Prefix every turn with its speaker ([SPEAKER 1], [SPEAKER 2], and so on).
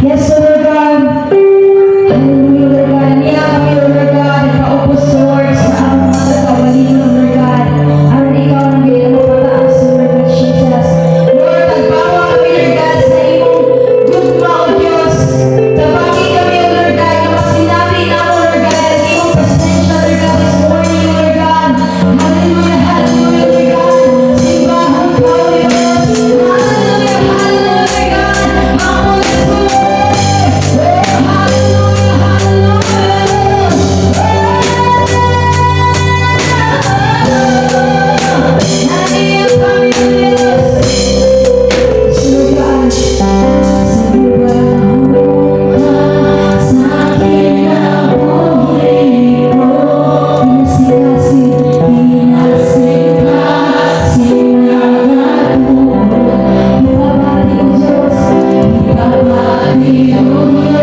[SPEAKER 1] Yes, O Lord God. Hallelujah, Lord God. Niya kami, O Lord God, nagpaubos, Lord, sa among mga kaugalingon, Lord God. Aron ikaw ang gayud mapataas, Lord God Jesus. Lord, tagbawa kami, Lord God, sa imong gugma, O Diyos. Tabagi kami, O Lord God, nga masinati namo, Lord God, ang imong presensya, Lord God, this morning, O Lord God. Hallelujah, hallelujah, Lord God. Simbahon ka, O Diyos. Hallelujah, hallelujah, Lord God. Humble us, O Lord. Oh, hallelujah, hallelujah. Oh, naniya kami, O Diyos. Lord God, simbahon ka sa kinabuhi ko. Pinasikasi, pinasikasi nagatuon. Ipabati, O Diyos, ipabati, O.